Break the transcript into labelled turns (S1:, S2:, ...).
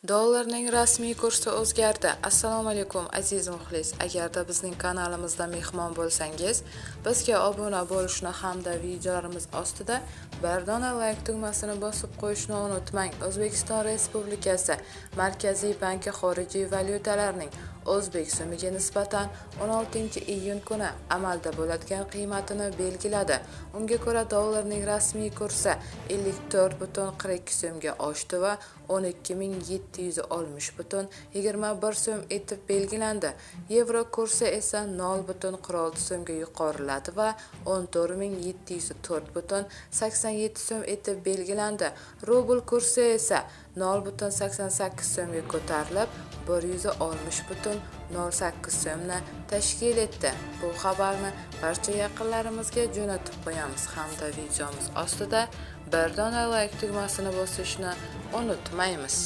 S1: Dollarning rasmiy kursi o'zgardi. Assalomu alaykum, aziz muxlis. Agarda bizning kanalimizda mehmon bo'lsangiz, bizga obuna bo'lishni hamda videolarimiz ostida bir dona layk tugmasini bosib qo'yishni unutmang. O'zbekiston Respublikasi Markaziy banki xorijiy valyutalarning o'zbek so'miga nisbatan 16-iyun kuni amalda bo'ladigan qiymatini belgiladi. Unga ko'ra, dollarning rasmiy kursi 54,42 so'mga oshdi va 12 760,21 so'm etib belgilandi. Yevro kursi esa 0,46 so'mga yuqoriladi va 14 704,87 so'm etib belgilandi. Rubl kursi esa 0,88 so'mga ko'tarilib, 160,08 so'mni tashkil etdi. Bu xabarni barcha yaqinlarimizga jo'natib qo'yamiz hamda videomiz ostida bir dona layk tugmasini bosishni unutmaymiz.